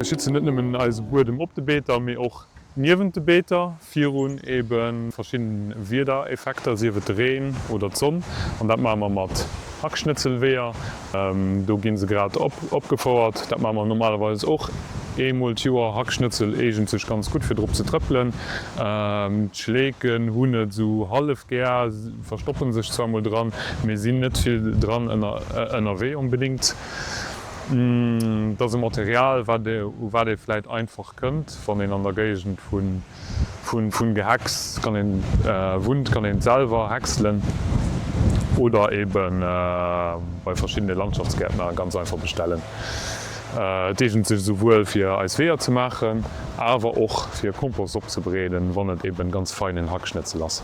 Mir schützen net nëmmen eise Buedem op de Beeter, mee och niewent de Beeter virun ebe verschiddene Wiedereffekter, sief et de Reen oder d'Sonn. An dat maache mer mat Hackschnëtzelweeër. Do gi se grad opgefouert. Dat maache mer normalerweis och eemol d'Joer. Hackschnëtzel eegent sech ganz gutt fir drop ze trëppelen. D'Schleeken hunn et esou hallef gär, verstoppe sech zwar mol dran, mee sinn net vill dran ënnerwee onbedéngt. Et ass e Material, wat u wat ee vläit einfach kënnt, wann een an der Géigend vun Gehäcks kann een wunnt, kann een et selwer häckselen oder eben bei verschiddene Landschaftsgäertner ganz einfach bestellen. Et eegent sech esouwuel fir eis Weeër ze maachen, awer och fir Kompost opzebereeden, wann et eben ganz feinen Hackschnëtzel ass.